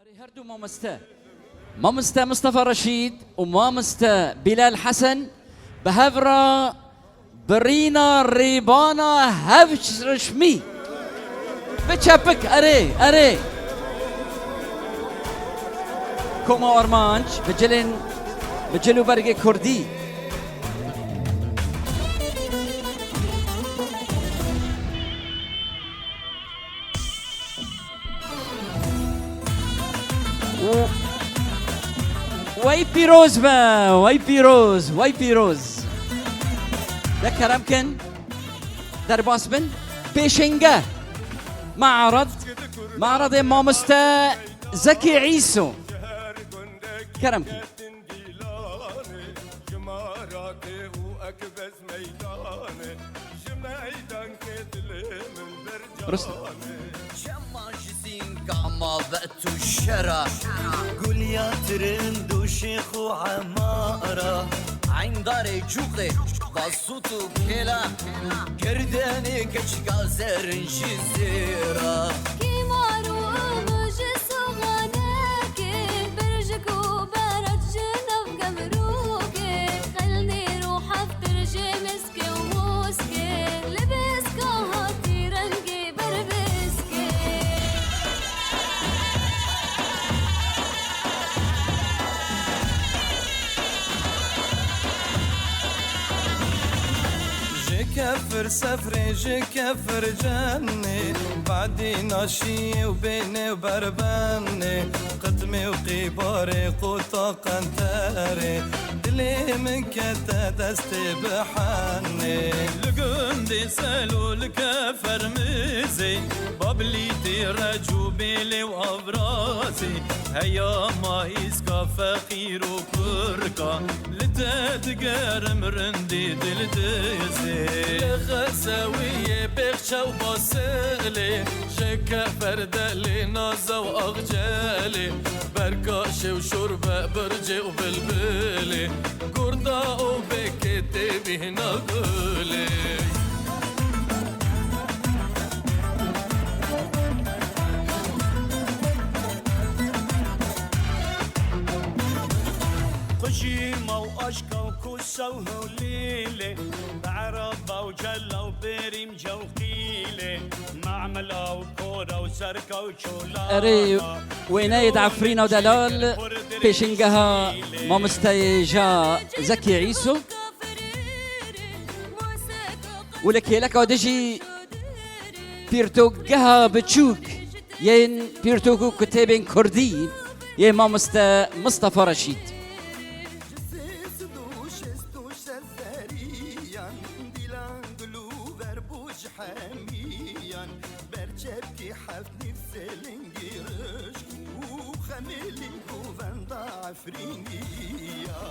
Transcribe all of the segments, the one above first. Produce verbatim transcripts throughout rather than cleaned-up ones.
Her du mamoste, mamoste Mustafa Reşîd û mamoste Bilal Hesen bi hev re birîna rêbana hevşrişmî. Bi çepik, erê, erê. Koma Armanc, bi cilên, bi cil û bergê kurdî. Wey pîroz be, wey pîroz, wey pîroz. De kerem kin, derbas bin. Pêşenge. Me'rad, me'radê mamoste Zekî Îso. Kerem kin. Rust- Çema ji sînka ma vet û şera. Gulya tirind û şêx û emara. Eyndarê cûqê, basût û kêla. Gerdenê keçika zerin ji zêra. Kêmar û û ji soxanekê. Birjik û berat ji nav gemrûkê. Xelnêr û heftir ji miskê û muskê. Li biska hatî rengê berbiskê. Ji kefir sefrê, ji kefir cenê, badî naşiyê û bênê û berbenê, qitmê û qîbarê, qota qenterê, dilê min kete destê bihenê. Li gundê Selo, li Kefermizê, Bablîtê, Recûbê, Lê û Avrazê, heya ma îska feqîr û kurka, li te digerim rindî dildizê. Li Xesewiyê, Bêxçe û Basilê, ji Keferdelê, Naza û Axcelê, Berkaşê û Şorbe, Bircê û Bilbilê, Gurda û Bêkê tê bîhna gulê. Qujîma û aşka û kusa û hewlîlê, Ereba û Cela û Birîmca û Qîlê, Memela û Kora û Serka û Çola. Erê, wêneyê di Efrîna Delal, pêşingeha mamosteyê ja Zekî Îso. Û li kêleka dijî pîrtokgeha biçûk yên pîrtok û kitêbên kurdî yê mamoste Mistefa Reşîd. Ji sê sed û şêst û şeş zeriyan, dîlan gul û ver bû ji hemiyan, ber çepkî heft nîv sêlingî rişk û xemê lîng û venda Efrîniya.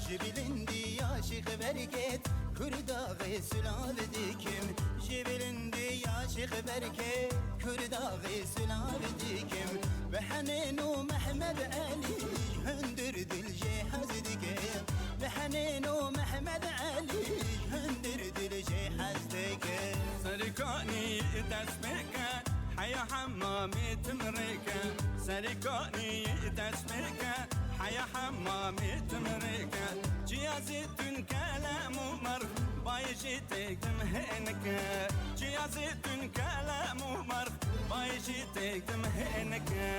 Ji bilindiya şêx berket, Kurdaxê silav dikim. Ji bilindiya şêx berket, Kurdaxê silav dikim. Bi Henên û Mehmed Elî hundir dil jê hez dikim. Bi Henên û Mehmed Elî hundir dil jê hez dikim. Serkanî dest pê ke, heya hemamê tim rê ke. Serkanî dest pê ke, heya hemamê tim rê ke. Ciya zî tun kelem û merx, bayê jî têk tim hênike. Ciya zî tun kelem û merx, bayê jî têk tim hênike.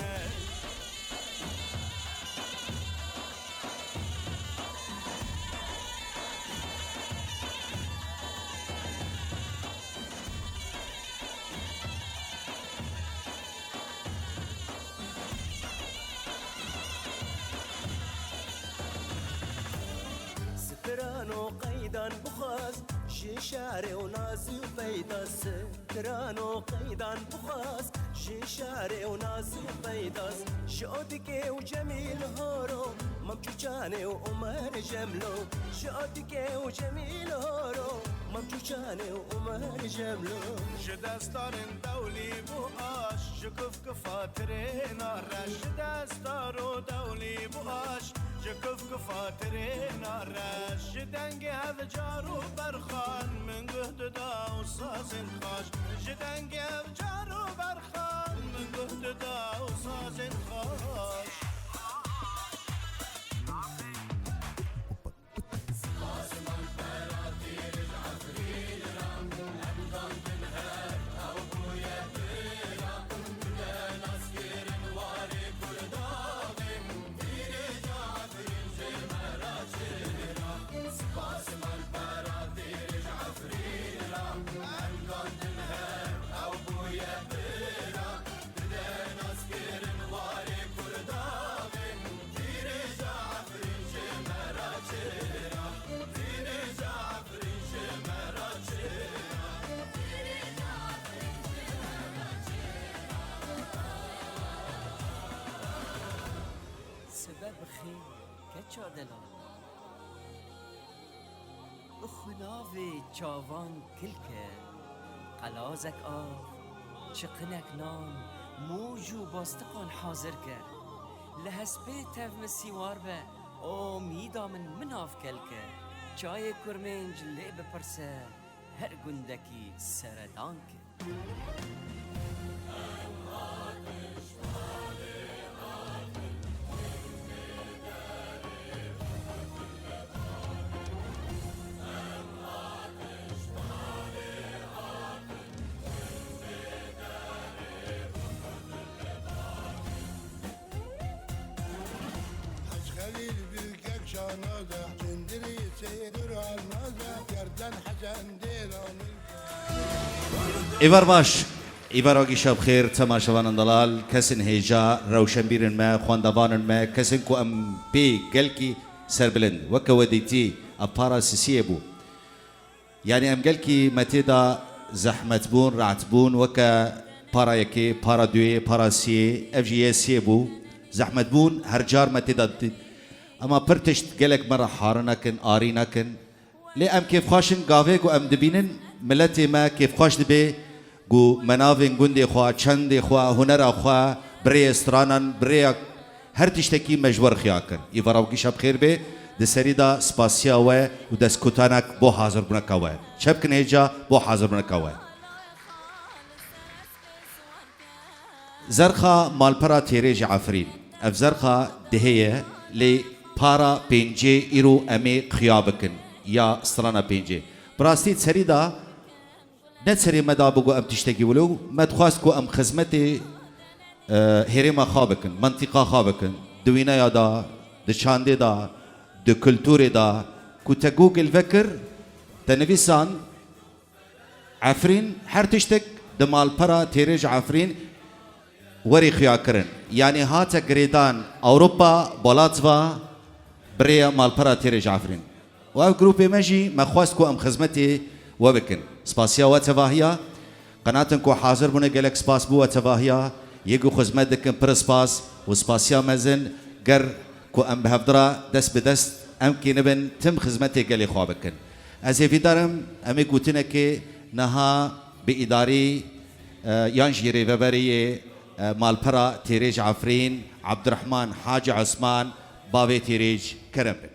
Stran û qeydan bixwaz, ji şarê û naz û peydas. Stran û qeydan bixwaz, ji şarê û naz û peydas. Ji Otikê û Cemîl Horo, Mam Çûçanê û Omer Cemlo. Ji Otikê û Cemîl Horo, Mam Çûçanê û Umer Cemlo. Ji destarên dewlî bû aş, ji kufkufa tirêna reş. Ji destar û dewlî bû aş, ji kufkufa tirêna reş. Ji dengê hevcar û berxan min guh dida û sazên xaş. Ji dengê hevcar û berxan min guh dida û sazên xaş. Sibe bi xêr, keça delal. Bi xwe navê çavan kilke, qelazek av, çiqinek nan, mûj û bastiqan hazir ke. Li hespê tev min sîwar be, o mîda min min av kelke. Çayê kurmênc lê bipirse, her gundekî seredan ke. Hec Xelîl Bilgek şana de, Cindirî Seydur Alma de, Gerden Hecen Dêranî. Êvar baş, êvara gîşa bi xêr, temaşevanên delal, kesên hêja, rewşenbîrên me, xwendevanên me, kesên ku em pê gelkî serbilind, weke we dîtî, ev para sisiyê bû. Yanî em gelkî me tê de zehmet bûn, rehet bûn, weke para yekê, para duyê, para siyê, ev jî yê siyê bû. Zehmet bûn, her car me tê de dît. Ema pir tişt gelek me re harî nekin, arî nekin. Lê em kêfxweş in gavê ku em dibînin, miletê me kêfxweş dibe ku me navên gundê xwe, çendê xwe, hunera xwe, bi rêyê stranan, bi rêya her tiştekî me ji we re xiya kir. Îvara we gîşa bi xêr be, di serî de spasiya we û destkotanek bo hazirbûneka we. Çepkin hêja bo hazirbûneka we. Zerxa malpera Têrêj Efrîn. Ev zerxa dihê ye, lê para pêncê îro em ê xiya bikin, ya strana pêncê. Bi rastî serî de ne serê me da bû ku em tiştekî wilo, me dixwest ku em xizmetê, e, herêma xwe bikin, mintîqa xwe bikin, di wîneya de, di çandê de, di kulturê de, ku te Google vekir, te nivîsand, Efrîn, her tiştek di malpera Têrêj Efrîn werî xuya kirin. Yanî hate girêdan Ewropa, Balatva, bi rêya malpera Têrêj Efrîn. Û ev grûpê me jî me xwest ku em xizmetê we bikin. Spasiya we tevahiya. Qenatin ku hazir bûne gelek spas bo we tevahiya. Yê ku xizmet dikin pir spas û spasiya mezin. Ger ku em bi hevdira dest bi dest em kê nibin tim xizmetê gelê xwe bikin. Ez hêvîdar im em ê gotinekê niha bi îdarî, e, yan jî rêveberiyê, e, malpera Têrêj Efrîn, Ebdurehman Hacî Osman, bavê Têrêj kerem bik.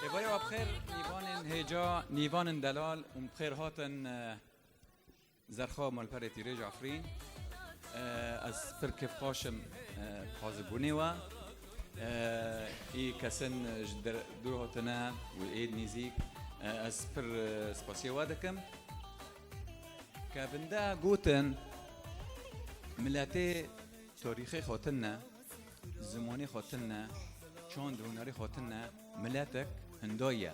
Êvarê we bi xêr, nîvanên hêja, nîvanên delal û bi xêr hatin, e, Zerxa malperê Tîrêj Efrîn. E, ez pir kêfxweş im, e, bi haziribûnê we. E, î kesin ji der-, dûr hatine û ê nîzîk, e, ez pir, e, spasiya we dikim. Kevinde gotin, miletê tarîxê xwe tune, zimanê xwe tune, çand û hunerê xwe tune, miletek hinda ye.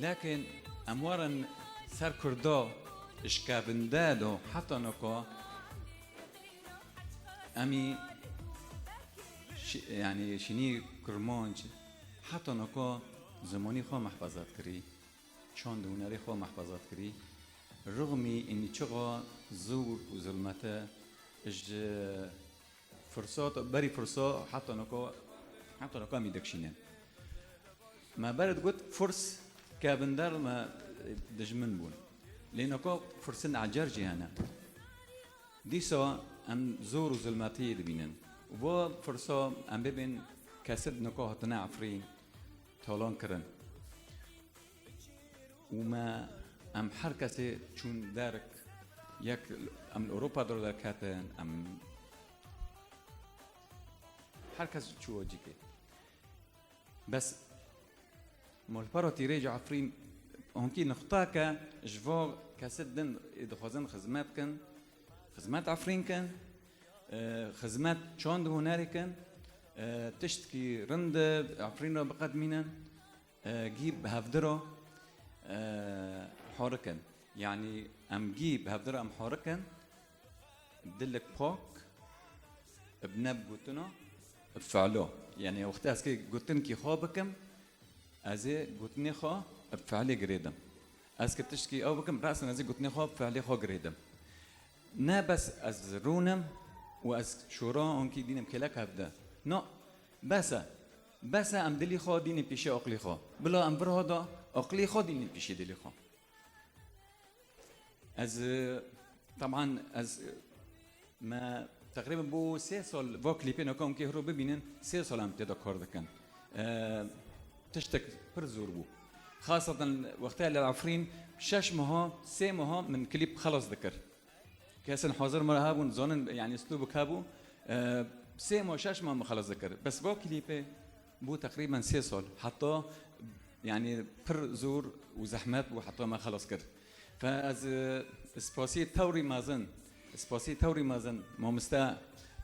Lekin em werin ser Kurda ji kevinde do heta noko em î şi-, yanî şinî Kurmanc heta noko Zimanî xwe mehfezat kirî, çand û hunerê xwe mehfezat kirî. Rixmî înî çiqa zûr û zulmete ji firsat, berî firsa heta noko, heta noko em ê dikşînin. Me ber digot firs kevindar me dijmin bûn. Lê noko firsên ecer jî hene. Dîsa em zor û zulmetiyê dibînin. Û va firsa em bibên kesê di noko hatine Efrîn talan kirin. Û me, em her kesê çûn derg, yek em li Ewropa de derketin, em her kes çû cîkê. Bes Molpara Tîrêj Efrîn, onkî nuqtake ji vo kesê din ê dixwazin xizmet kin, xizmet Efrîn kin, e, xizmet çand û hunerê kin, e, tiştkî rind e, Efrîn re biqedmînin, e, gî bi hevdira, e, horikin. Yanî em gî bi hevdira em horikin, dilik pak, bi ne bi gotina, bi fiilo. Yanî wextê ez kê gotinkî xwe bikim, ez ê gotinê xwe bi fiilê girêdim. Ez kê tiştkî ew bikim, resmen ez ê gotinê xwe bi fiilê xwe girêdim. Ne bes ez rûnim û ez şora onkî dînim kêlek hevde. No, bes e. Bes e em dilî xwe dînî pîşê aqlî xwe. Bila em vir hada aqlî xwe dînî pîşê dilî xwe. Ez, e, teban ez, e, me teqrîben bû sê sal va klîpê naka hûn kê hiro bibînin, sê sal em tê de kar dikin. E, tiştek pir zor bû. Xaseten wextê li Efrîn şeş meha, sê meha min klîp xelas dikir. Kesên hazir me re hebûn, zanin, yanî stûbik hebû. E, sê mah, şeş mah min xelas dikir. Bes va klîpê bû teqrîben sê sal. Heta, yanî pir zor û zehmet bû heta me xelas kir. Fe ez, e, spasî tewrî mezin, spasî tewrî mezin, mamoste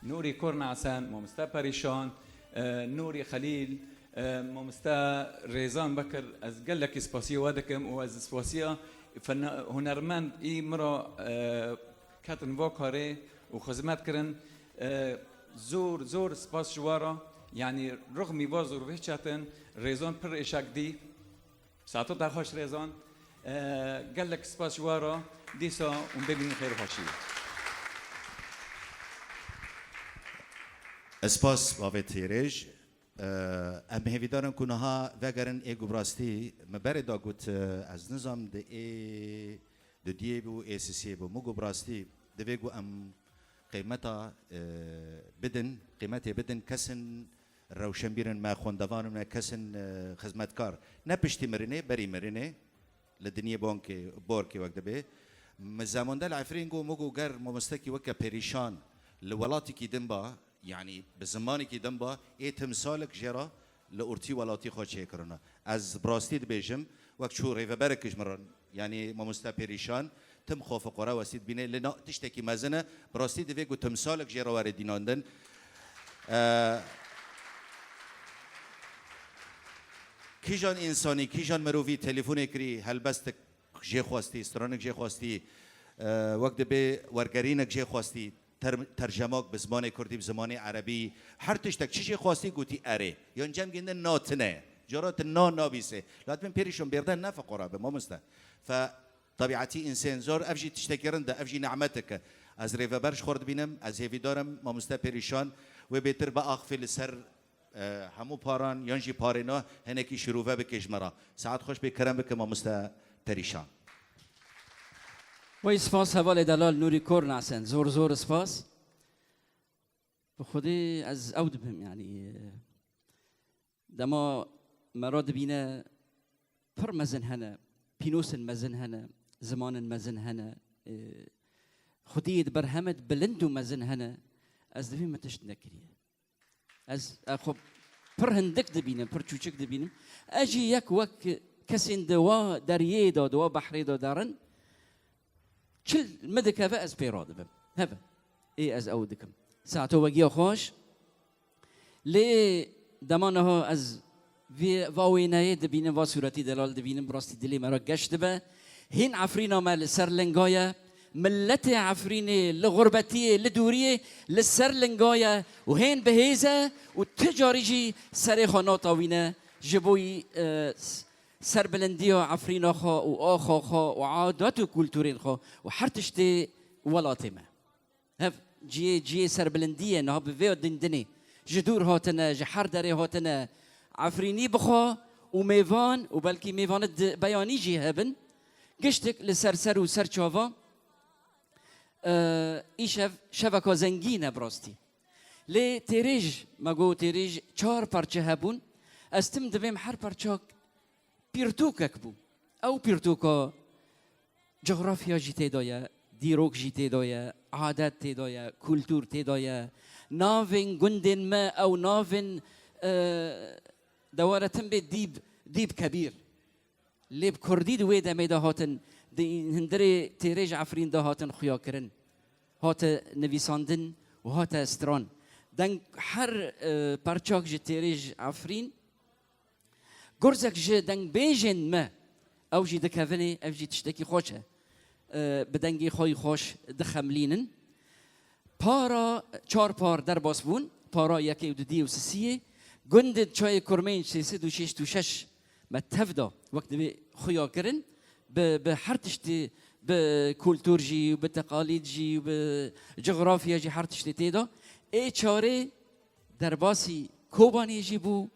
Nûrî Kornasen, mamoste Perîşan, e, Nûrî Xelîl, e, mamoste Rêzan Bekir, ez gelekî spasî we dikim û ez spasiya fena-, hunermend î min re, e, ketin va karê û xizmet kirin. E, zor, zor spas ji we re. Yanî rixmî va zor vê çetin, Rêzan pir êşek dî. Saeto te xweş Rêzan. E, gelek spas ji we re. Dîsa hûn bibînin xêr û xweşî. Spas bavê Tîrêj. E, em hêvîdar in ku niha vegerin ê ku bi rastî me berê da got, e, ez nizam di ê dudiyê bû, ê sisiyê bû. Min got bi rastî divê ku em qîmeta, e, bidin, qîmetê bidin kesin rewşenbîrin me, xwendevan me, kesin, e, xizmetkar. Ne piştî mirinê, berî mirinê. Li dinyê bonkê, borkê wek dibê. Mi zemande li Efrîn got, min got ger mamostekî weke Perîşan li welatikî din ba, yanî bi zimanekî din ba, ê timsalek jê re li ortî welatî xwe çêkirina. Ez bi rastî dibêjim, wek çû rêveberek ji min re, yanî mamoste Perîşan, tim xwe fiqara westî dibîne, li na tiştekî mezin e, bi rastî divê ku timsalek jê re were dînandin. E, kîjan însanî, kîjan mirovî telefonê kirî, helbestek jê xwestî, stranek jê xwestî, e, wek dibê wergerînek jê xwestî, ter-, tercemak bi zimanê kurdî, bi zimanê erebî, her tiştek çi jê xwestî gotî erê. Yan cem gindin na tine. Cara tu na nabîsê. La dibên Perîşan bêrde ne fiqara be, mamoste. Fe Tabiatî însên zor, ev jî tiştekî rind e, ev jî nîmetek e. Ez rêveber ji xwe re dibînim, ez hêvîdar im, mamoste Perîşan, wê bêtir biaxifê li ser, e, hemû paran, yan jî parêna hinekî şirove bike ji me re. Saet xweş bê, kerem bike mamoste Perîşan. Wey spas hevalê delal Nûrî Kornasen, zor zor spas. Bi xwedê ez ew dibim, yanî, e, Dema me re dibîne pir mezin hene, pînosên mezin hene, zimanên mezin hene, e, xwediyê di berhemê de bilind û mezin hene, ez divê me tişt nekiriye. Ez, e, xwe pir hindik dibînim, pir çûçik dibînim. Ez jî yek wek kesên di wa deriyê de, di wa behrê de derin, çi li min dikeve ez pê radibim. Hebe. Ê ez ew dikim. Saeto we giya xweş. Lê dema niha ez vê, va wêneyê dibînim, va sûretî delal dibînim, bi rastî dilê me re geş dibe. Hîn Efrîna me li ser linga ye. Miletê Efrînê li xurbetiyê, li dûriyê li ser linga ye û hên bi hêz e û ti carî jî serê xwe natawîne. Ji bo yî, e, s-, serbilindiya Efrîna xwe û axa xwe û adet û kulturên xwe û her tiştê welatê me. Hev ciyê, ciyê serbilindiyê niha bi vê dindinê ji dûr hatine, ji her derê hatine Efrînî bixwe û mêvan û belkî mêvanê di beyanî jî hebin, giştik li ser ser û ser çava, e, îşev şeveka zengîn e bi rastî. Lê têrêj, me got têrêj çar parçe hebûn. Ez tim dibêm her parçak pîrtûkek bû. Ew pîrtûka cografya jî tê de ye, dîrok jî tê de ye, adet tê de ye, kultur tê de ye. Navên gundên me ew navên, e, deware tim bê dîb, dîb kebîr. Lê bi kurdî di wê demê de hatin, di hundirê têrêj Efrîn de hatin xuyakirin. Hate nivîsandin û hate stiran. Deng her, e, perçak ji têrêj Efrîn, gurzek ji dengbêjên me, ew jî dikevinê, ev jî tiştekî xweş e. E, bi dengê xwe yî xweş dixemilînin. Para çar par derbas bûn, para yekê û dudiyê û sisiyê. Gundê Çayê Kurmênc sê sed û şêst û şeş me tev da, wek divê xuya kirin, bi, bi her tiştî, bi kultur jî, bi teqalîd jî, bi cografya jî her tiştê tê de. Ê çarê derbasî Kobaniyê jî bû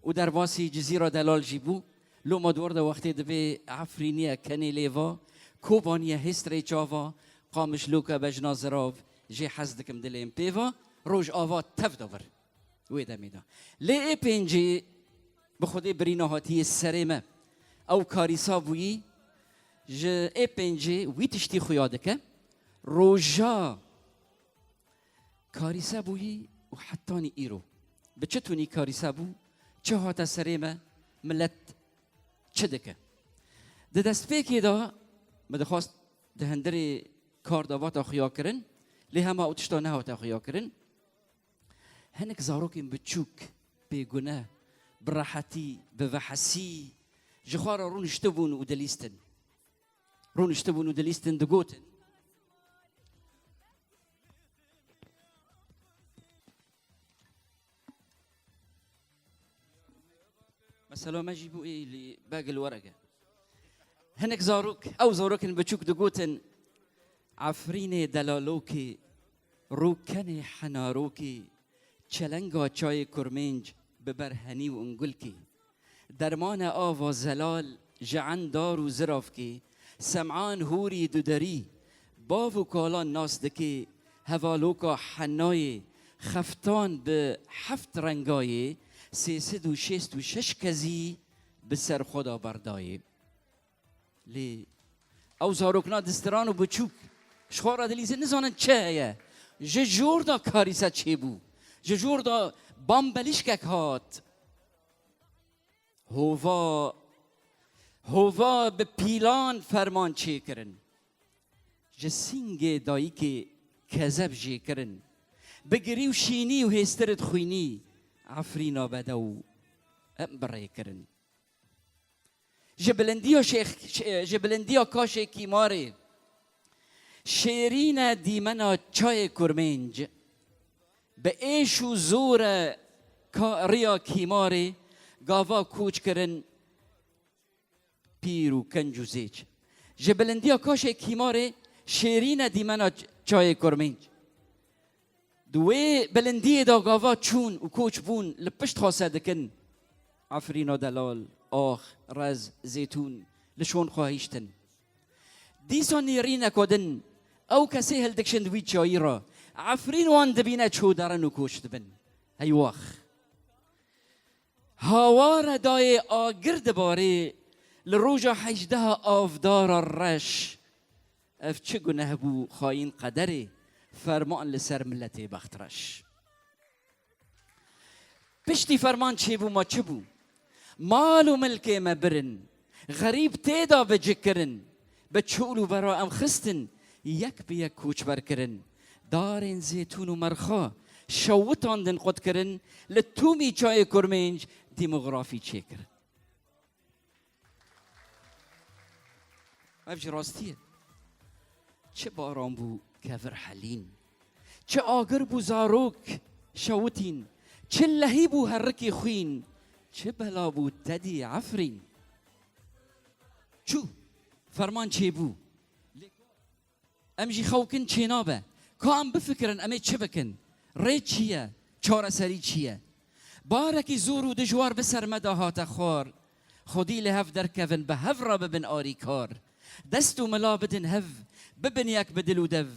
û derbasî Cizîra Delal jî bû. Loma di wir de wextê dibê Efrîniye kenê lêva, Kobaniye hêstrê çava, Qamişloka bejna zirav, jê hez dikim dilêm pêva, Rojava tev de vir. Wê demê de. Lê ê pêncî bi xwedê birîna hatiye serê me. Ew karîsa bûyî, ji ê pêncî wî tiştî xuya dike. Roja karîse bûyî û hetanî îro. Bi çi tunî karîse bû, çi hate serê me, milet çi dike? Di destpêkê de min dixwast di hundirê kar de vata xuya kirin, lê hema ew tişta nehate xuya kirin. Hinek zarokên biçûk, bêgune, bi rehetî, bi vehesî ji xwe re rûniştibûn û dilîstin. Rûniştibûn û dilîstin, digotin. Mesela me jî bû ê li begil werege. Hinek zarok, ew zarokên biçûk digotin, Efrînê delalokê, rûkenê henarokê, çelenga çayê kurmênc bi ber henî û ingulkê. Dermane ava zelal ji endar û ziravkê, Sem'an hûrî duderî, bav û kalan nas dikê, hevaloka henayê, xeftan bi heft rengayê, sê sed û şêst û şeş kezî bi ser xwe de berdayê. Lê ew zarokna distiran û biçûk ji xwe re dilîzin, nizanin çi heye. Ji jor de karîse çêbû. Ji jor de bambelîşkek hat. Hova, hova bi pîlan ferman çêkirin. Ji sîngê dayikê kezeb jêkirin. Bi girî û şînî û hêstir di xwînî Efrîna bedew em bi rê kirin. Ji bilindiya şêx-, şê-, ji bilindiya kaşê kîmarê, şêrîne dîmena çayê kurmênc, bi êş û zor e ka-, riya kîmarê, gava koç kirin pîr û kenc û zêç. Ji bilindiya kaşê kîmarê, şêrîne dîmena ç-, çayê kurmênc. Di wê bilindiyê de gava çûn û koç bûn li pişt xwe se dikin. Efrîna delal, ax, rez, zêtûn li şon xwe hiştin. Dîsa nêrîneka din ew kesê hildikişin di wî çayî re. Efrîn wan dibîne çû derin û koç dibin. Heywax. Haware dayê agir dibarê, li roja hejdeha avdara reş. Ev çi guneh bû xayîn qederê, ferman li ser miletê bextreş. Piştî ferman çêbû ma çi bû? Mal û milkê me birin, xerîb tê de bi ci kirin, bi çûl û bera em xistin, yek bi yek koçber kirin. Darên zêtûn û merxa şewitandin qut kirin, li tûmî çayê kurmênc demografî çêkirin. Ev jî rastî ye. Çi baran bû kevir helîn. Çi agir bû zarok şewitîn. Çi lehî bû herikê xwîn. Çi bela bû tedî Efrîn? Çû. Ferman çêbû. Em jî xewkin çênabe. Ka em bifikirin, em ê çi bikin? Rê çi ye? Çareserî çi ye? Barekî zor û dijwar bi ser me de hate xwar. Xwedî li hev derkevin, bi hev re bibin arîkar. Dest û mila bidin hev, bibin yek bi dil û dev.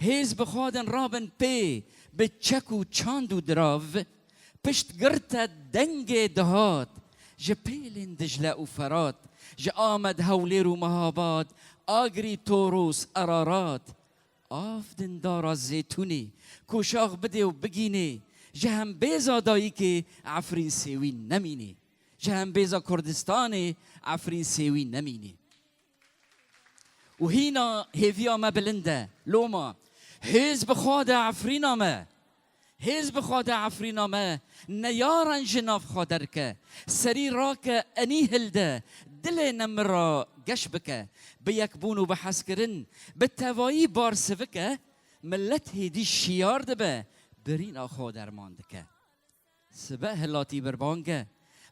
Hêz bi xwe din rabin pê, bi çek û çand û dirav. Pişt girte dengê dihat, ji pêlên Dicle û Ferat, ji Amed, Hewlêr û Mehabad, Agrî, Toros, Erarat. Av din dara zêtûnê, koşax bidê û bigînê, ji hembêza dayikê Efrîn sêwî nemînê. Ji hembêza Kurdistanê Efrîn sêwî nemînê. Û hîna hêviya me bilind e, loma. Hêz bi xwe de Efrîna me. Hêz bi xwe de Efrîna me. Neyaran ji nav xwe derke. Serî rake, enî hilde. Dilê nemira geş bike. Bi yekbûn û bi hezkirin, bi tevayî bar sivike. Millet hêdî şiyar dibe. Birîna xwe derman dike. Sibe hilatî birbang e.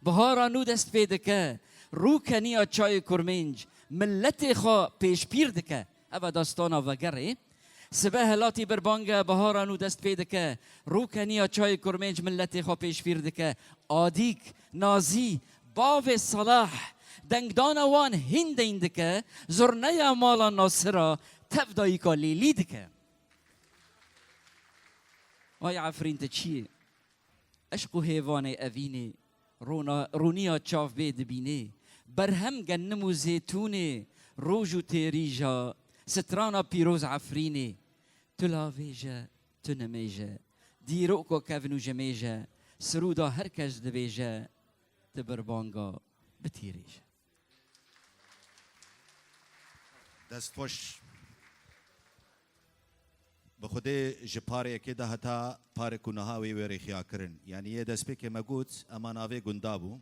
Bihara nû dest pê dike. Rû keniya çayê Kurmênc, milletê xwe pêşpîr dike. Ev e dastana vegerê. Sibe hilatî birbang e, bihara nû dest pê dike. Rû keniya çayê Kurmênc, milletê xwe pêşpîr dike. Adîk, Nazî, bavê Selah, dengdana wan hîn deyn dike. Zurneya mala Nasira, tev dayika Lêlî dike. Ay Efrîn, tu çi yî? Eşq û hêvanê evînê, rona-, rûniya çav bê dibînê. Berhem genim û zêtûnê, roj û têrîja, strana pîroz Efrînê. Tu lavêje, tu nimêje, dîroka kevn û jimêje, sirûda her kes dibêje, tu birbanga bitîrêje. Dest xweş. Bi Xwedê ji parê yekê de heta parê ku niha wê wê rêxiya kirin. Yanî yê destpêkê me got, ema navê gunda bû.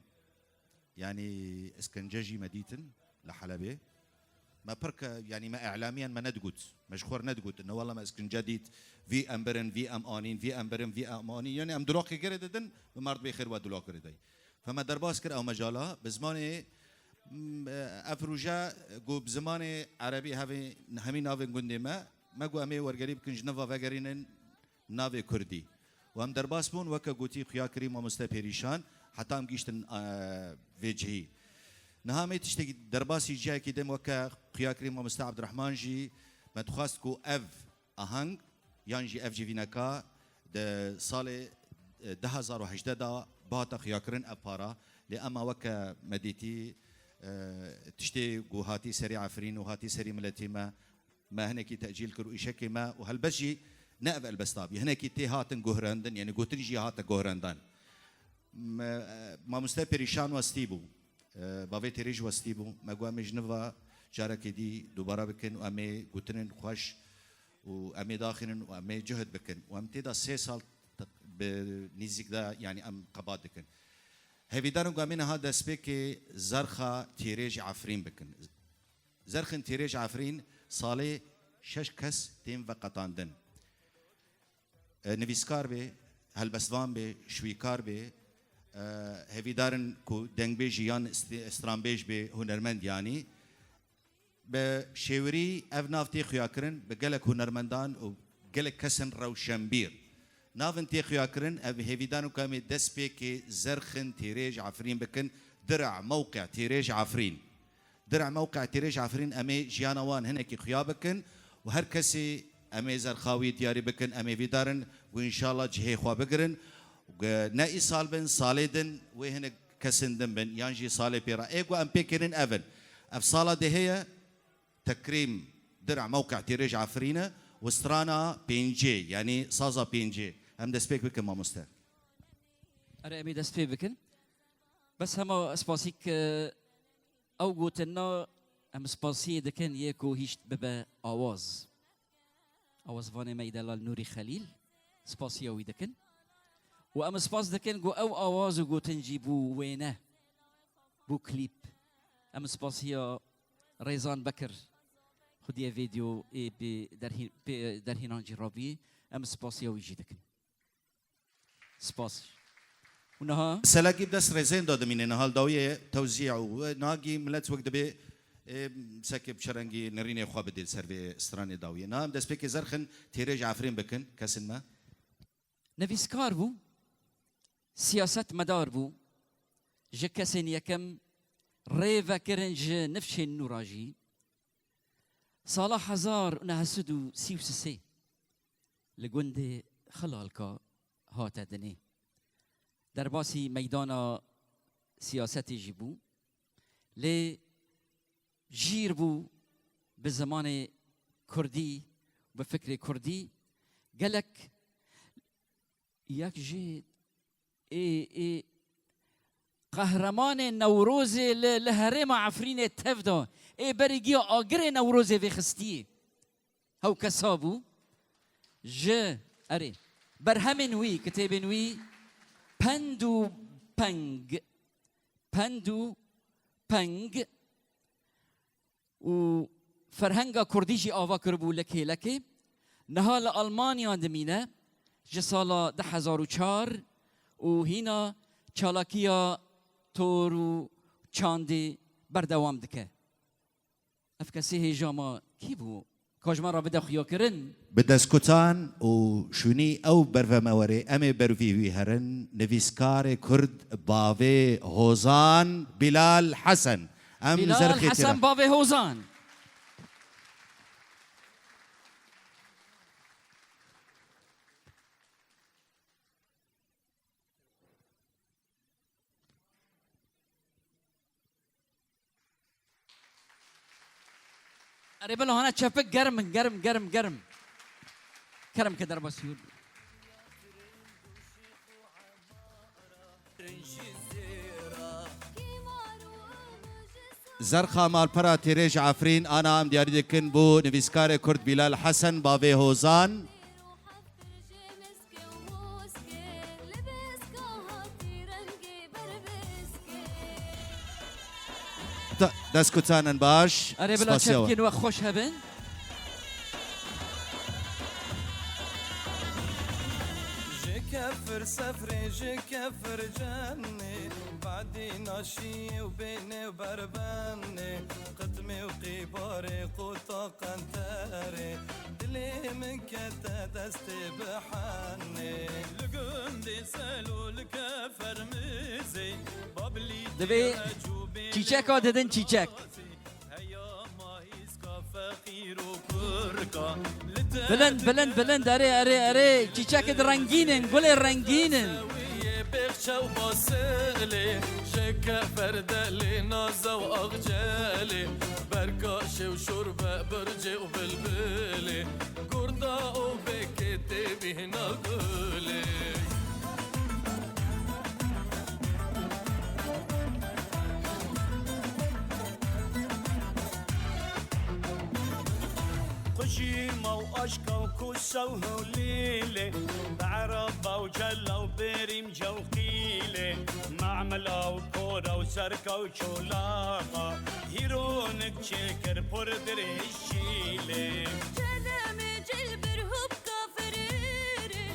Yanî Iskince jî me dîtin li Helebê. Me pir ke, yanî me îlamiyan me nedigot. Me ji xwe re nedigot. Ne wela me Iskince dît, vî em birin, vî em anîn, vî em birin, vî em anîn. Yanî em dulaqê gerê didin, bi merdimê xêr we dulaqê dayî. Fe me derbas kir ew mecala. Bi zimanê, m, ev rûje ku bi zimanê erebî hevê, hemî navên gundê me, me got em ê wergerî bikin, ji nava vegerînin navê kurdî. Û em derbas bûn, weke gotî xuya kirî mamoste Pêrîşan, heta em gihîştin, e, vê cihî. Niha em ê tiştekî derbasî cihekî din weke xuya kirî mamoste Abdurrahman jî me dixwest ku ev aheng yan jî ev civîneka di salê, e, du hezar û hejdeh de bihata xuyakirin ev para. Lê ema weke me dîtî, e, tiştê ku hatî serî Efrîn û hatî serî miletî me, me hinekî tecîl kir û îşekê me û helbest jî ne ev helbesta bî. Hinekî tê hatin guhrandin, yanî gotin jî hate guhrandan. Me, e, mamoste Pêrîşan westî bû. E, bavê Têrê jî westî bû. Me got, em ê ji nû ve carekê dî dubare bikin û em ê gotinên xweş û em ê daxînin û em ê cuhd bikin. Û em tê de sê sal te-, bi nîzîk de, yanî em qebat dikin. Hêvîdarin ku em ê niha destpêkê zerxa Têrêj Efrîn bikin. Zerxên Têrêj Efrîn salê şeş kes tên veqetandin. E, nivîskar bê, helbestvan bê, şwîkar bê, e, hêvîdarin ku dengbêjî yan st-, stranbêj bê, hunermend yanî. Bi şêwirî ev nav tê xuyakirin, bi gelek hunermendan û gelek kesên rewşenbîr. Navin tê xuyakirin, ev hêvîdarin ku em ê destpêkê zerxin Têrêj Efrîn bikin, dira mewqe Têrêj Efrîn. Dira mewqe Têrêj Efrîn em ê jiyana wan hinekî xuya bikin û her kesî em ê zerxa wî diyarî bikin, em ê vîdarin ku înşallah cihê xwe bigirin. Ku ne îsal bin, salê din wê hinek kesên din bin, yan jî salê pê re. Ê ku em pê kirin ev in. Ev sala dehê ye, tekrîm dira mewqe Têrêj Efrîn e û strana pêncê, yanî saza pêncê. Em destpêk bikin mamoste. Erê, em ê dest pê bikin. Bes hema spasîk, e, ew gotinna em spasiyê dikin yê ku hîşt bibe awaz. Awazvanê me yî delal Nûrî Xelîl, spasiya wî dikin. Û em spas dikin ku ew awaz û gotin jî bû wêne, bû klîp. Em spasiya Rêzan Bekir, xwediyê vîdeo ê bi derhîn-, pê-, derhînan jî rabî, em spasiya wî jî dikin. Spas. Û niha? Selagî bi dest rêzên de dimîne, niha li dawiyê tewzî û nagî milet wek dibê, ê, seke bi çerengî nerînê xwe bidê li ser vê stranê dawiyê. Niha em destpêkê zerxin têrê ji Efrîn bikin, kesên me. Nivîskar bû, siyasetmedar bû, ji kesên yekem rê vekirin ji nifşên nû re jî. Sala hezar û neh sed û sî û sê li gundê Xilalka hate dinê. Derbasî meydana siyasetê jî bû. Lê jîr bû bi zimanê kurdî, bi fikrê kurdî. Gelek yek jê ê, ê, qehremanê Newrozê li, li herêma Efrînê tev da. Ê berî giya agirê Newrozê vêxistiyê. Hewkesa bû. Ji, erê, berhemên wî, kitêbên wî pend û peng, pend û peng û ferhenga kurdî jî ava kiribû li kêlekê. Niha li Almanya dimîne, ji sala du hezar û çar û hîna çalakiya tor û çandê berdewam dike. Ev kesê hêja ma kî bû? Ka ji me re bide xuyakirin. Bi destkutan û şûnî ew berve me werê, em ê bervî wî herin, nivîskarê kurd bavê Hozan Bilal Hesen. Em li ser Bilal xêtê Hesen re. Bavê Hozan. Erê bila hana çepik germ in, germ, germ, germ. Kerem ke derbasî hûn. Zerxa malpera têrê ji Efrîn, ana em diyarî dikin bo nivîskarê kurd Bilal Hesen, bavê Hozan. Ta-, destkutanên baş. Erê bila çepkên we xweş hebin. Ji kefir sefrê, ji kefir cennê, badî naşiyê û bênê û berbenê, qitmê û qîbarê, qota qenterê, dilê min kete destê bihenê. Li gundê Selo li Kefermizê, Babilî Divê çîçeka didin çîçek. Heya ma hîska feqîr û kurka. Bilind, bilind, bilind, erê, erê, erê. Çîçekê di rengîn in, gulê rengîn in. Sewiyê bêxçe û basilê, şeke ferdelê, naze û axcelê, berkaşê û şorbe, bircê û bilbilê, gurda û bêkê tê bîhna gulê. Qujîma û aşka û kûsa û holîlê, bi eraba û cela û berîmca û qîlê, memela û kora û zerka û çolaxa, hîronik çêkir pir dirêj şîlê. Çedemê cilbir hubka ferêrê,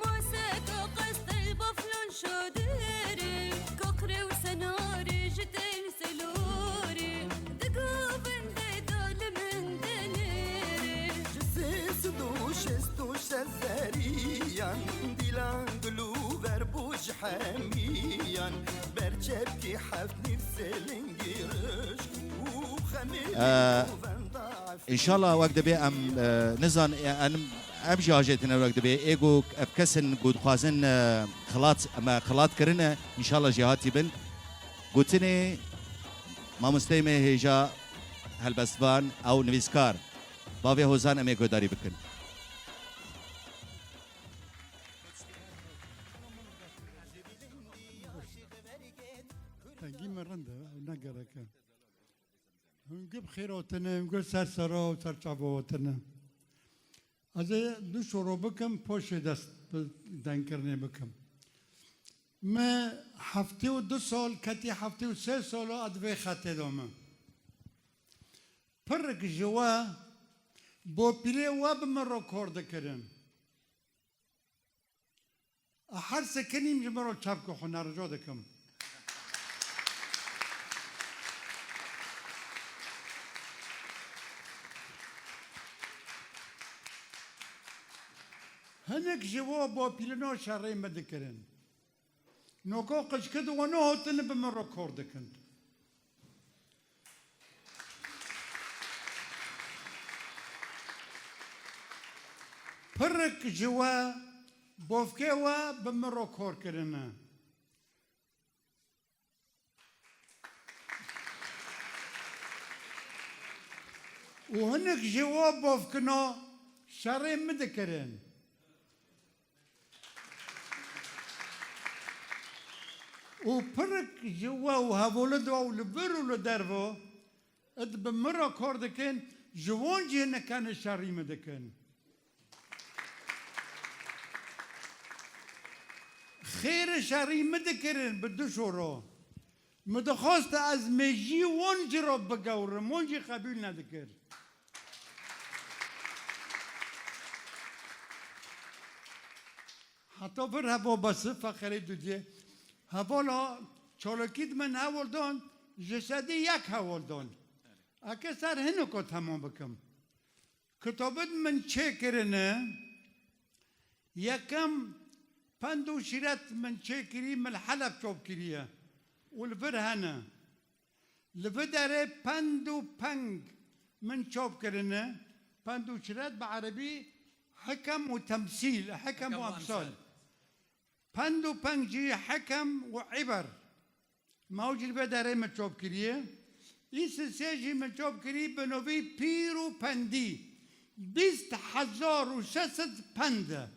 maseka qestel baflan şadirê, kaqrê û senarê ji tên selorê, di govindê de li min dinêrê. Ji sê sed û şêst û şeş zeriyan, dîlan gul û ver bû ji hemiyan, ber çepkî heft nîv sêlingî rişk û xemê Ee, govenda. Înşallah wek dibê em, e, nizan, e, em, em jî ajêtine wek dibê. Ê ku ev kesin ku dixwazin, e, xilat, me xilat kirine, înşallah jî hatî bin. Gotinê mamosteyê me hêja helbestvan ew nivîskar. Bavê Hozan em ê guhdarî bikin. Dengî me rind e, ew ne gerek e. Hûn gi bi xêr hatine, hûn gi ser sera û ser çava hatine. Ez ê du şoro bikim, paşê dest bi dengkirinê bikim. Me heftê û du sal ketî, heftê û sê sala ez di vê xetê de me. Pirik ji we, bopîrê we bi min rekor dikirin. A her sekinîm ji min re çap ke xwe nerica dikim. Hinek ji wa bapîlina şerê min dikirin. Noko qijkid wan nehotine bi min re kor dikin. Pirik ji we, bofkê we bi min re kor kirine. Û hinek ji we bofkina şerê min dikirin. Û pirik ji we û hevolid we û li vir û li dervo, id bi min re kar dikin, ji wan jî nikene şerî min dikin. Xêr şerî min dikirin bi du şoro. Min dixwast ez mêjî wan jî re bigewrim, wan jî qebûl nedikir. Heta vir heva besi feqerê dudiyê. Hevala çalakî di min hewl dan, ji sedî yek hewl dan. Eke ser hiniko temam bikim. Kitabin min çêkirine, yekem Pend û Şîret min çêkirî, min li Heleb çop kiriye û li vir hene. Li vê derê Pend û Peng min çop kirine. Pend û Şîret bi erebî Hikem û Temsîl, Hikem û Emsal. Pend û Peng jî Hikem û Îber. Ma ew jî li vê derê min çop kiriye. Î sisê jî min çop kirî bi novî Pîr û Pendî. Bîst hezar û şeş sed pend e.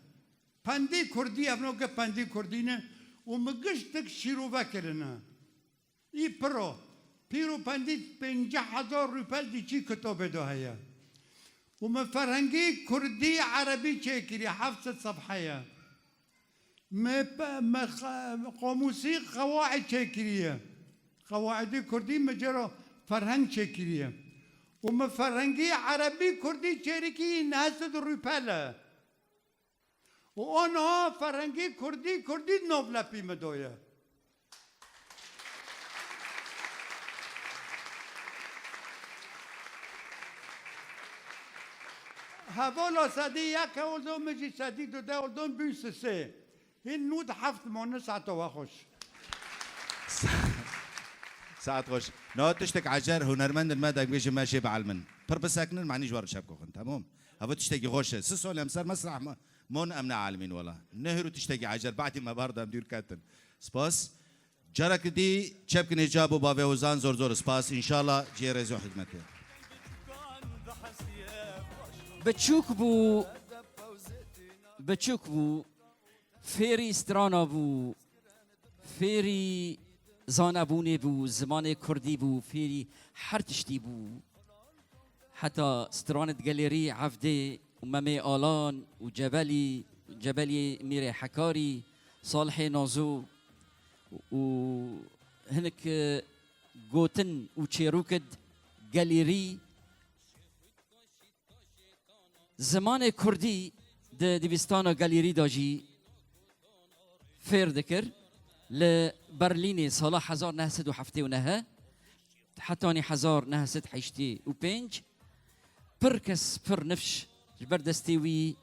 Pendî kurdî, ev noke pendî kurdî ne û min giştik şîrove kirine. Î piro. Pîr û Pendî pêncî hezar rûpel dî çî kitobê de heye. Û min ferhengî kurdî erebî çêkirî, heft sed sefhe ye. Me pe-, me xe-, qamûsî qewaîd çêkiriye. Qewaîdî kurdî me cero ferheng çêkiriye. Û me ferhengî erebî kurdî çêrikî neh sed rûpel e. Û aniha ferhengî kurdî kurdî di nav lepî me de ye. Hevala sedî yek hewl do, min jî sedî du de hewl do, bûn sisê. Hîn nû di heft mane, saeta we xweş. Saet xweş. No tiştek ecer, hunermendin me dengê ji me jê bielmin. Pir bisekinin, manî ji we re çep koxin. Tamam. Heva tiştekî xweş e. Si sol em ser mesrah me, mon em ne alimîn wela. Nehir û tiştekî ecer. Bahdî me bar dem dûr ketin. Spas. Careke dî çepkinê ca bo bavê Ozan, zor zor spas. Înşallah cihê rêz û hikmetê. Biçûk bû, biçûk bû, fêrî strana bû, fêrî zanebûnê bû, zimanê kurdî bû, fêrî her tiştî bû. Heta stranê di gelêrî Evdê û Memê Alan û Cebelî, Cebeliyê Mîrê Hekarî, Salihê Nazo û hinek, e, gotin û çêrokid gelêrî zimanê kurdî di dibistana gelêrî de jî fêr dikir. Li Berlînê sala hezar neh sed û heftê û neh hetanî hezar neh sed heştê û pênc pir kes, pir nifş ji ber destê wî,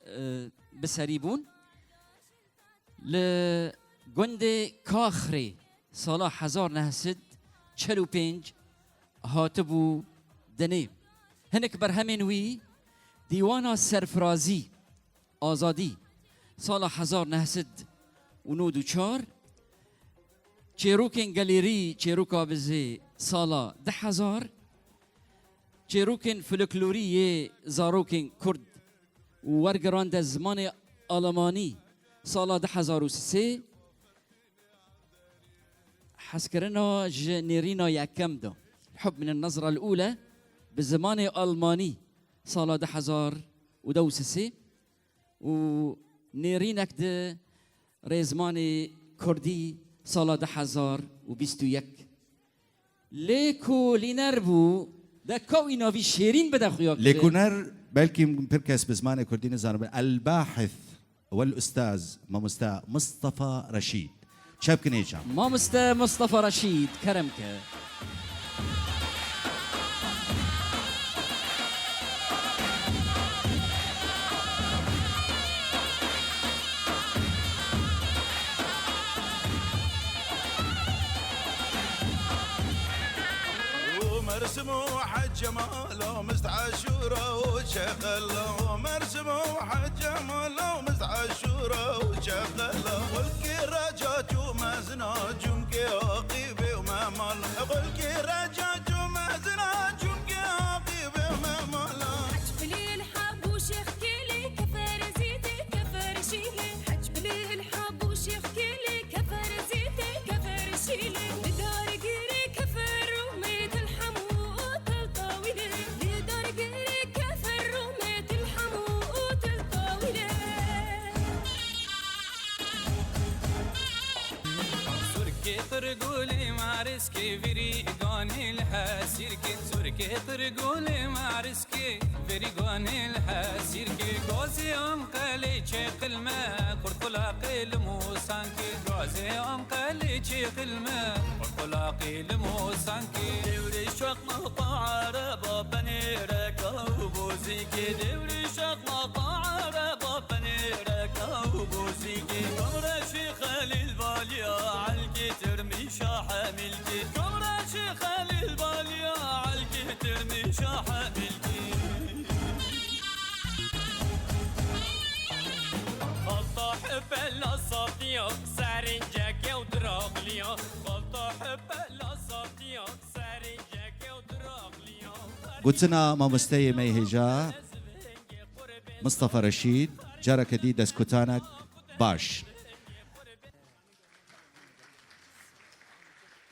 e, bi serî bûn. Li gundê Kaxrê sala hezar neh sed çel û pênc hatibû dinê. Hinek berhemên wî, Dîwana Serfirazî, Azadî, sala hezar neh sed û nod û çar, Çêrokên Gelêrî, Çêroka Bizê, sala du hezar, Çêrokên Folklorî yê Zarokên Kurd û Wergirande Zimanê Almanî, sala du hezar û sê, Hezkirina ji nêrîna yekem de, Hub min Nazra L-Ule, bi zimanê Almanî, sala du hezar û deh û sê û nêrînek di rêzimanê Kurdî, sala du hezar û bîst û yek. Lê ku lîner bû, de ka wî navî Şêrîn bide xuya Lê ku ner, belkî pir kes bi zimanê Kurdî nizanibin. El-Bahith. Wel Ustaz, Mamoste Mustafa Reşîd. Çepkin hêcan. Mamoste Mustafa Reşîd, kerem ke. ومرسم وحج جمال ومست عاشورا وشغل. ومرسم وحج جمال ومست عاشورا وشغل. قل كي رجا جو مزنا جم كي عقيبي وما مال. قل كي رجا جو مزنا جم كي عقيبي وما مال. حج بليل حب وشيخ كيلي كفر زيتي كفر شيلي. حج بليل حب وشيخ كيلي كفر زيتي كفر شيلي. لدار قيري كفر رومي تلحم وتلطاويلي. لدار قيري كفر رومي تلحم وتلطاويلي. سركي طرقولي مارسكي فريقاني الحاسيركي. سركي طرقولي مارسكي. Verî ganê li hesîrkê, gazê Anqelê çêqilme, qurqulaxê li Mûsankê, gazê Anqelê çêqilme, qurqulaxê li Mûsankê. Dewrê şaqmaqa ereba penêreka û bozîkê, dewrê şaqmaqa ereba penêreka û bozîkê. Kamreşî Xelîl Baliya, Elkê Tirmîşa Hemîlkê, Kamreşî Xelîl Baliya, Elkê Tirmîşa Hemîlkê. Xalta hepela safiya, serinceke û diraqliya. Xalta hepela safiya, serinceke û diraqliya. Gotina mamosteyê me yê hêja, Mistefa Reşîd, careke dî destkutanek baş.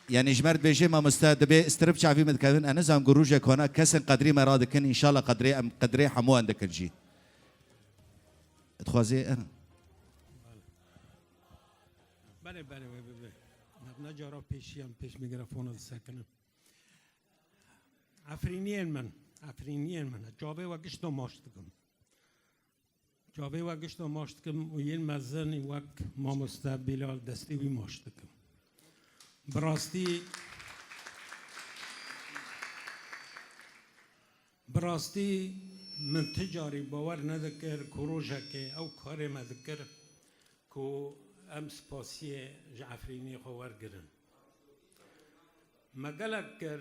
Yanî ji me re dibêje, mamoste, dibê strip çavî min dikevin, ez nizam ku rojek hona kesên qedrî me radikin, înşallah qedrê em, qedrê hemû em dikin jî. Dixwazê, eh. Belê, belê, wê bibe. Ev ne cara pêşî em pêş mîkrofona disekinim. Efrîniyên min, Efrîniyên min, çavê we gişta maç dikim. Çavê we gişta maç dikim û yên mezin wek mamoste Bilal destê wî maç dikim. Bi rastî, bi rastî min ti carî bawer nedikir ku rojekê ew karê me dikir ku em spasiyê ji Efrînê xwe wergirin. Me gelek kir.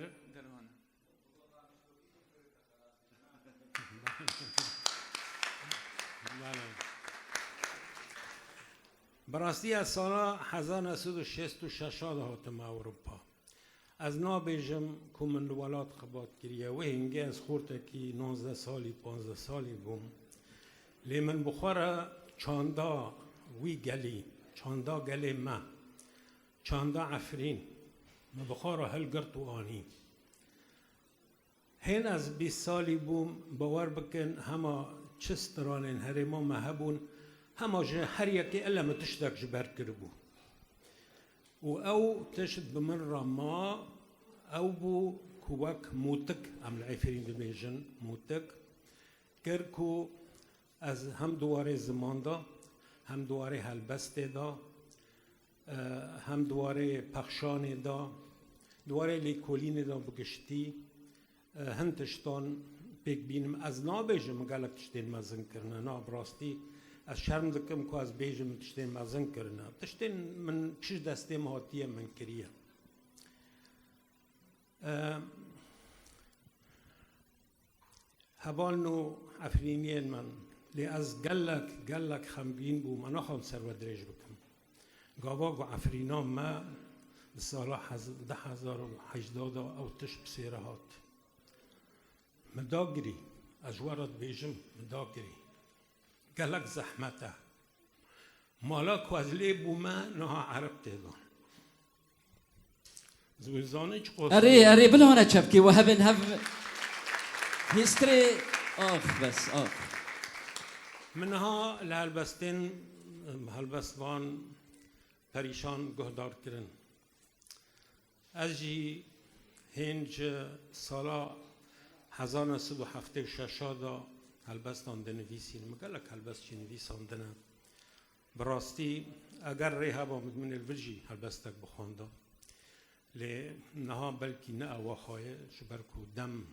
Bi rastî ez sala hezar neh sed û şêst û şeş de hatim Ewropa. Ez nabêjim ku min li welat xebat kiriye. Wê hingê ez xortekî nozdeh salî, panzdeh salî bûm. Lê min bi xwe re çanda wî gelî, çanda gelê me, çanda Efrîn, min bi xwe re hilgirt û anî. Hên ez bîst salî bûm, bawer bikin, hema çi stranên herêma me hebûn, hema ji her yekê ele min tiştek ji ber kiribû. Û ew tişt bi min re ma, ew bû ku wek mûtik, em li Efrîn dibêjin, mûtik, kir ku ez hem di warê ziman de, hem di warê helbestê de, e, hem di warê pexşanê de, di warê lêkolînê de bi giştî, e, hin tiştan pêk bînim. Ez nabêjim gelek tiştên mezin kirine. Na, bi rastî ez şerm dikim ku ez bêjim min tiştên mezin kirine. Tiştên min çi ji destê min hatiye min kiriye. E, Hevalno Efrîniyên min, lê ez gelek, gelek xemgîn bûm, me naxwazim ser we dirêj bikim. Gava ku Efrîna me di sala hez-, du hezar û hejdeh de ew tişt bi sêre hat. Min dagirî, ez ji we re dibêjim, min dagirî. Gelek zehmet e. Mala ku ez lê bûme, niha ereb tê dan. Zûzanî çi qos Erê, erê, bila hone çepkê we hebin hev history. Ax, bes, ax. Min niha li helbestên, helbestvan perîşan guhdar kirin. Ez jî hên ji sala hezar neh sed û heftê û şeş de helbestan dinivîsîn. Min gelek helbest jî nivîsandine. Bi rastî, eger rê heba min, min li vir jî helbestek bixwanda. Lê niha belkî ne ew xaye, ji ber ku dem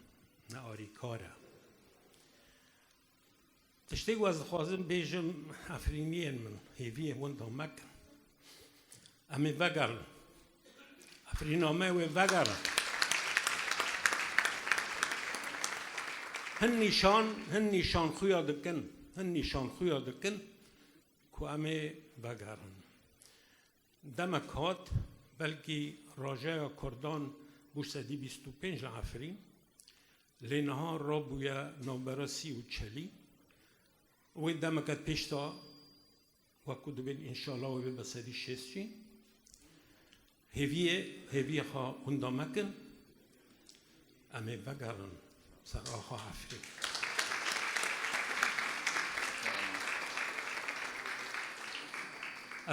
ne arîkar e. Tiştê ku ez dixwazim bêjim, Efrîniyên min, hêviyê winda me kin. Em ê vegerin. Efrîna me wê vegerin. Hin nîşan, hin nîşan xuya dikin, hin nîşan xuya dikin ku em ê vegerin. Demek hat, belkî rajeya Kurdan bû sedî bîst û pênc li Efrîn, lê niha rabûye navbera sî û çelî. Wê demeke pêş de, wekû dibên, înşallah wê bibe sedî şêst jî. Hêviyê, hêviyê xwe winda mekin. Em ê vegerin ser axa Efrîn.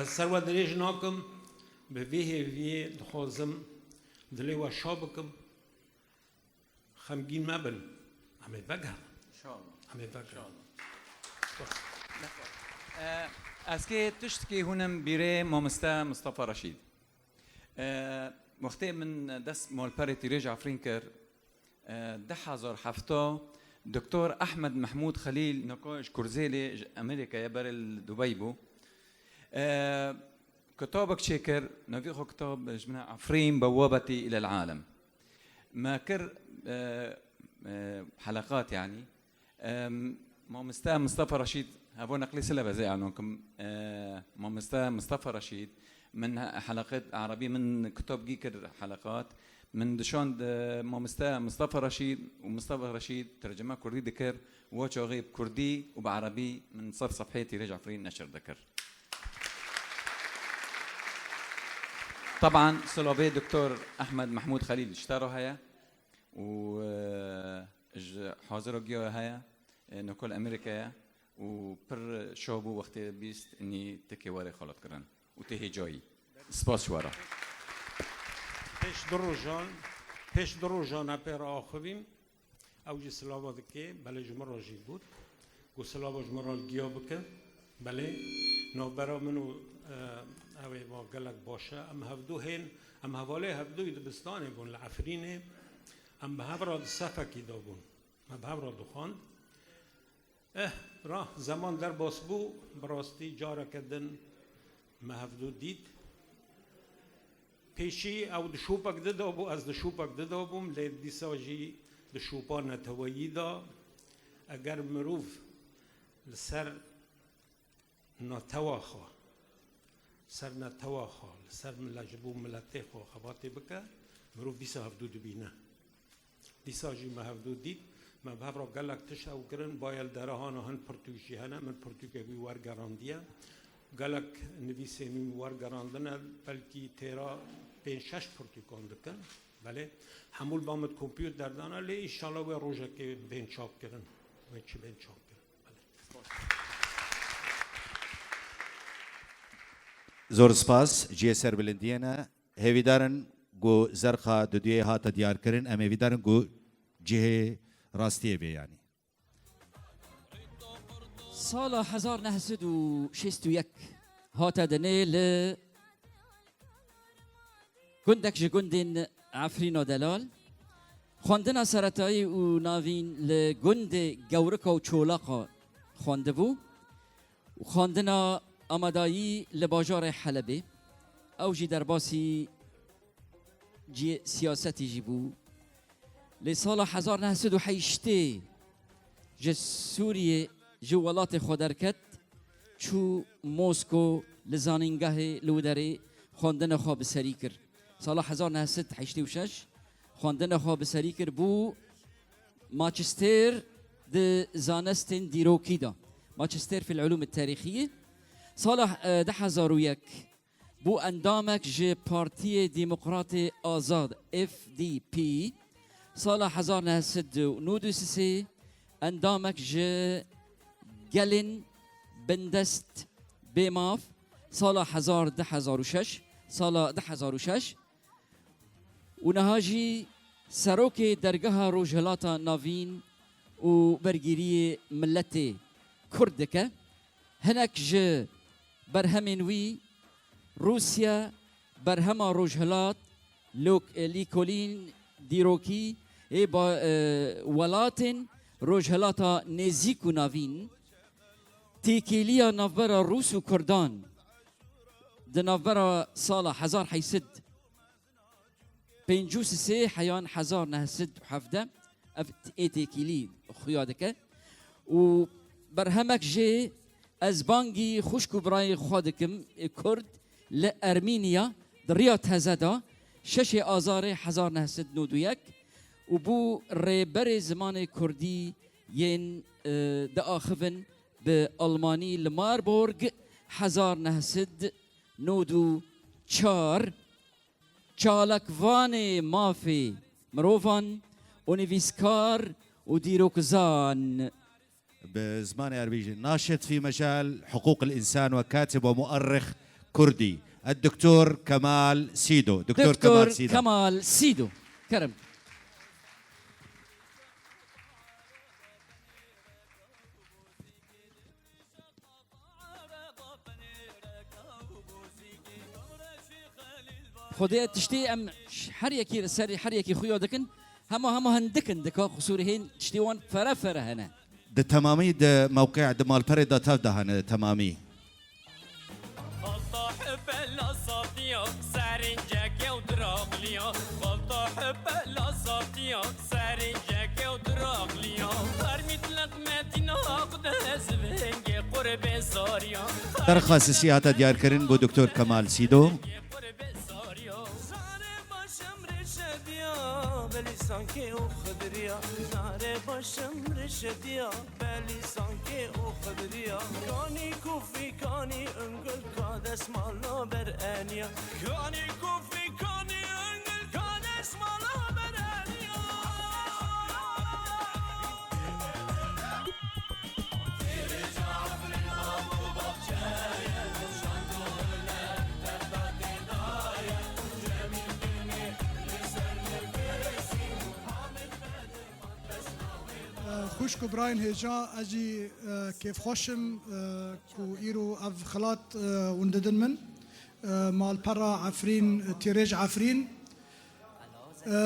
Ez ser we dirêj nakim, bi vê hêviyê dixwazim dilê we şa bikim. Xemgîn mebin. Em ê vegerin. Înşallah. Em ê vegerin. Înşallah. Spas. E, ez kê tiştkê hûnim bîrê mamoste Mustafa Reşîd. E, wextê min dest malperê tîrêj Efrîn kir, e, du hezar heft, Doktor Ehmed Mehmûd Xelîl, niko ji Kurzêlê, ji Amerîkayê berê li Dubey bû. E, kitabek çêkir, navê xwe kitab ji min Efrîn bewabetî îlel alem. Me kir, e, e, heleqat, yanî. Em, Mamoste Mustafa Reşîd, hevo neqlî sile bezê elan kim. E, Mamoste Mustafa Reşîd, min he-, heleqet erebî, min kitab gî kir heleqat. Min dişand, e, Mamoste Mustafa Reşîd û Mustafa Reşîd tercime kurdî dikir. Wa çaxê bi kurdî û bi erebî min sed sefheyê tîrêj Efrîn neşir dikir. Teban, silavê Doktor Ehmed Mehmûd Xelîl ji te re heye û, e, ji hazira giya heye, e, nokol Amerîkaya û pir şa bû wextê bîst nî tikê were xelatkirin û tê hêcayî. Spas ji we re. Pêş du rojan, pêş du rojan e pê re axivîm. Ew jî silava dike, belê ji min re jî got. Ku silava ji min re giya bike. Belê, navbera min û, e, ew ê va gelek baş e. Em hevdu hên, em hevalê hevdûyî dibistanê bûn li Efrînê. Em bi hev re di sefekî de bûn. Me bi hev re dixwand. Eh, ra, zeman derbas bû, bi rastî careke din me hevdû dît. Pêşî ew di şopek dida bû, ez di şopek dida bûm, lê dîsa jî di şopa neteweyî de. Eger mirov li ser netewa xwe, ser netewa xwe, li ser mile-, ji bo miletê xwe xebatê bike, mirov dîsa hevdû dibîne. Dîsa jî me hevdû dît, me bi hev re gelek tişt ew kirin, bayê li derehana hin pirtûk jî hene, min pirtûkek wî wergerandiye. Gelek nivîsên wî min wergerandine, belkî têra pênc şeş pirtûkan dikin. Belê, hemû li ba min kompûter dana, lê înşallah wê rojekê bên çap kirin. Wê çi bên çap kirin. Belê. Zor spas, cihê serbilindiyê ne. Hêvîdar in ku zerxa duduyê hate diyarkirin, em hêvîdar in ku cihê rastiyê bê, yanî. Sala hezar neh sed û şêst û yek hate dinê li gundek ji gundên Efrîna Delal. Xwendina seretayî û navîn li gundê Gewrika û Çolaqa xwendibû û xwendina amadayî li bajarê Helebê. Ew jî derbasî cihê siyasetî jî bû. Lê sala hezar neh sed û heştê ji Sûriyê, ji welatê xwe derket, çû Mosko, li zanîngehê li wê derê xwendina xwe bi serî kir. Sala hezar neh sed heştê û şeş xwendina xwe bi serî kir, bû maçistêr di zanestên dîrokî de, maçistêr fil ulûm tarîxiyê. Sala, e, du hezar û yek bû endamek ji Partiyê Demokratê Azad, F D P. Sala hezar neh sed û nod û sê endamek ji Gelên Bindest Bêmaf. Sala hezar, du hezar û şeş, sala du hezar û şeş û niha jî serokê dergeha Rojhilata Navîn û bergiriyê miletê Kurd dike. Hinek ji Berhemên wî Rûsya, berhema Rojhilat, lok-, lîkolîn dîrokî ê ba-, e, welatên Rojhilata Nêzîk û Navîn, têkiliya navbera Rûs û Kurdan di navbera sala hezar heyt sed pêncî û sê heyan hezar neh sed û hevdeh ev ê têkilî xuya dike û berhemek jê ez bangî xwişk û birayê xwe dikim ê Kurd li Ermîniya di riya teze de şeşê Azarê hezar neh sed nod û yek û bû rêberê zimanê Kurdî yên, e, diaxivin bi Almanî li Marborg hezar neh sed nod û çar. Çalakvanê mafê mirovan û nivîskar û dîrokzan. Bi zimanê erbî jî ناشط في مجال حقوق الإنسان وكاتب ومؤرخ كردي الدكتور كمال سيدو. دكتور دكتور كمال سيدو. كمال سيدو. Kerem. Xwedê tiştê em ş-, her yekî li serê her yekî xuya dikin, hema hema hindik hindik a qisûrê hên tiştê wan fere fere hene. Di temamî di mewqeya di malperê de tev de hene temamî. Xalta hepela satiya, serinceke û diraqliya. Xalta hepela satiya, serinceke û diraqliya. Fermît leqmetî naqdes vengê qurbê sariya. Derxasisî hate diyarkirin bo Doktor Kemal Sîdo. Qurbê sariya. Zare başım reşediya, belî sankê û xidiriya. Zare başım reşediya, belî sankê û xidiriya. Kanî kufî, kanî ungul, ka desmala ber eniya. Kanî kufî, kanî ungul, ka desmala ber eniya. Xwişk û birayên hêja, ez jî, e, kêfxweş im, e, ku îro ev xelat, e, hûn didin min. E, malpera Efrîn, Tîrêj Efrîn. E,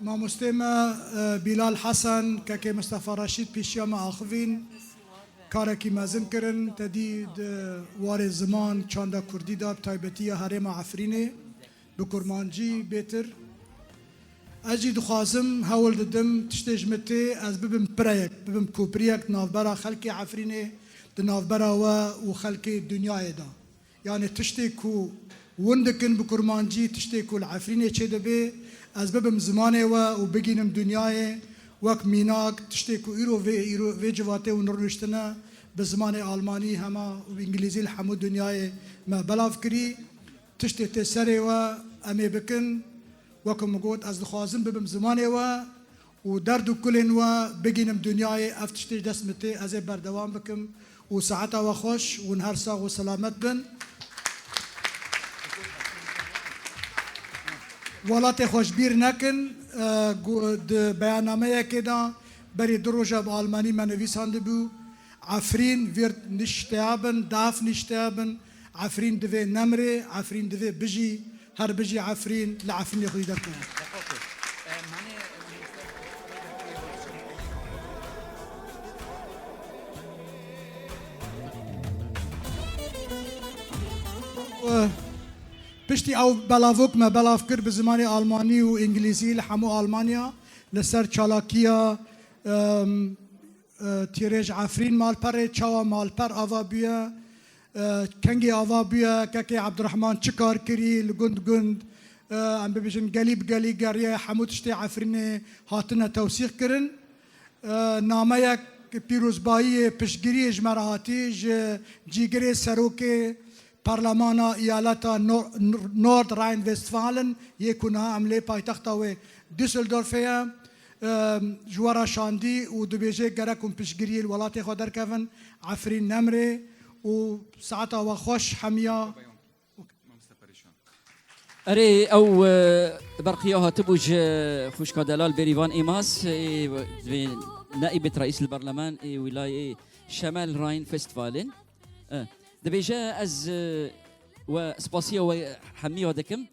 mamostê me, e, Bîlal Hesen, kekê Mistefa Reşîd pêşiya me axivîn. Karekî mezin kirin, te dî di warê ziman, çanda kurdî de, bi taybetî ya herêma Efrînê. Bi kurmancî bêtir. Ez jî dixwazim, hewl didim, tiştê ji min tê, ez bibim pireyek, bibim kopriyek di navbera xelkê Efrînê, di navbera we û xelkê dinyayê de. Yanî tiştê ku hûn dikin bi kurmancî, tiştê ku li Efrînê çêdibe, ez bibim zimanê we û bigînim dinyayê, wek mînak, tiştê ku îro vê, îro vê civatê hûn rûniştine, bi zimanê almanî hema û îngilîzî li hemû dinyayê me belav kirî. Tiştê tê serê we em ê bikin. Weke min got, ez dixwazim bibim zimanê we û derd û kulên we bigînim dinyayê. Ev tiştê ji dest min tê, ez ê berdewam bikim û saeta we xweş, hûn her sax û selamet bin. Welatê xwe ji bîr nekin, e, gu-, di beyannameyekê de berî du roja bi almanî me nivîsandibû, Efrîn wird nicht sterben, darf nicht sterben, Efrîn divê nemrê, Efrîn divê bijî, her bijî Efrîn, li Efrînê xwedî derkeve. Piştî ew belavok me belav kir bi zimanê almanî û îngilîzî li hemû Almanya li ser çalakiya, em, e, Tîrêj Efrîn malperê, çawa malper ava bûye, e, kengê ava bûye, kekê Ebdurehman çi kar kirî li gund gund, e, em bibêjin gelî bi gelî geriye, hemû tiştê Efrînê hatine tewsîq kirin. E, nameyek pîrozbayiyê, piştgiriyê ji me re hatî, ji cîgirê serokê Parlemana Eyaleta Nor-, Nor-, Nordrhein-Westfalen yê ku niha em lê paytexta wê Düsseldorfê ye, e, ji we re şandî û dibêje gerek hûn piştgiriyê li welatê xwe derkevin, Efrîn nemrê û saeta we xweş hemiya. Erê, ew, e, berqiya hatibû ji xwişka delal Bêrîvan Îmas, ê, divê naîbet reîs li berleman ê wîlayê Şemel Rhein-Westfalen. E, Dibêje ez, e, we spasiya we hemiya dikim.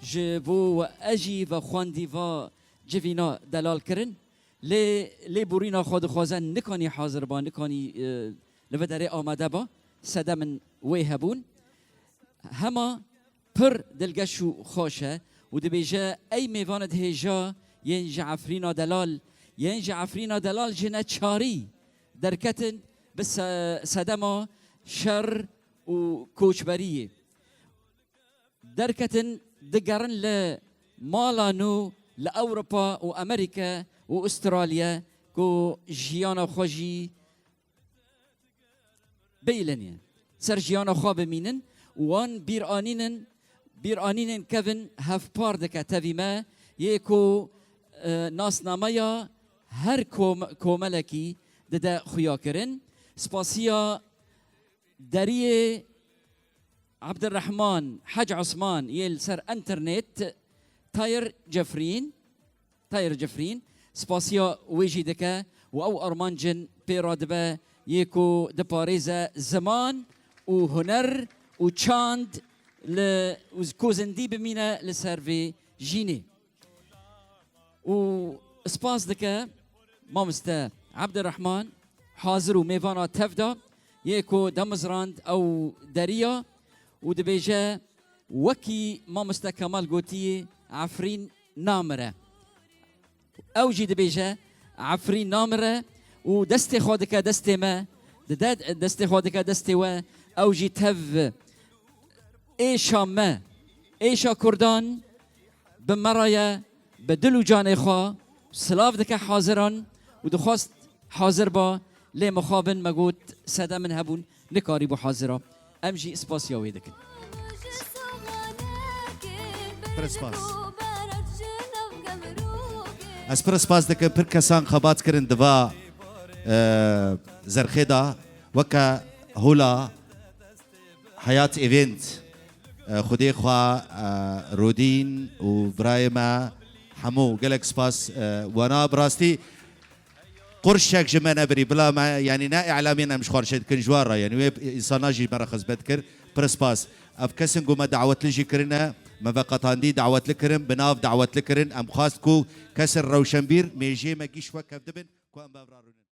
Ji bo we ez jî ve xwendî va civîna delal kirin. Lê, lê borîna xwe dixwaze nikanî hazir ba, nikanî, e, li vê derê amade ba. Sede min wê hebûn. Hema pir dilgeş û xweş e û dibêje, ey mêvanê hêja yên ji Efrîna delal, yên ji Efrîna delal ji neçarî derketin bi se-, sedema şer û koçberiyê. Derketin digerin li mala nû li Ewropa û Amerîke û Ustralya ku jiyana xwe jî bêleniye. Ser jiyana xwe bimînin û wan bîr anînin, bîr anînên kevin hevpar dike tevî me, yê ku, e, nasnameya her kom-, komelekî dide xuya kirin. Spasiya deriyê Abdurrahman Hec Osman yê li ser enternet Tayir Cefrîn, Tayir Cifrîn spasiya wê jî dike û ew armancin pê re dibe yê ku diparêze ziman û huner û çand li, û ku zindî bimîne li ser vê jînê. Û spas dike mamoste Ebdirehman hazir û mêvana tev da yê ku demizrand ew deriya û dibêje, wekî mamoste Kemal gotiye, Efrîn namire. Ew jî dibêje, Efrîn namire û destê xwe dike destê me, dide destê xwe dike destê we, ew jî tev êşa me, êşa Kurdan bi me re ye, bi dil û canê xwe silav dike haziran û dixwest hazir ba, lê mixabin me got, sede min hebûn, nikarîbû hazira. Em jî spasiya wê dikin. Pir spas. Ez pir spas dikim, pir kesan xebat kirin di va, e, zerxê de, weke hola Hayat Event, e, Xwedê xwe, e, Rodîn û birayê me hemû gelek spas, e, wana bi rastî Qurşek ji me nebirî, bila me, yanî ne îlamên em ji xwe re çêdikin ji wan re, yanî wê însana jî me re xizmet kir. Pir spas. Ev kesin ku me dawetli jî kirine, me veqetandî dawetli kirin, bi nav dawetli kirin. Em xwest ku kesên rewşenbîr mêjê me gîş wek hev dibin, ku em bi hev re rûnin.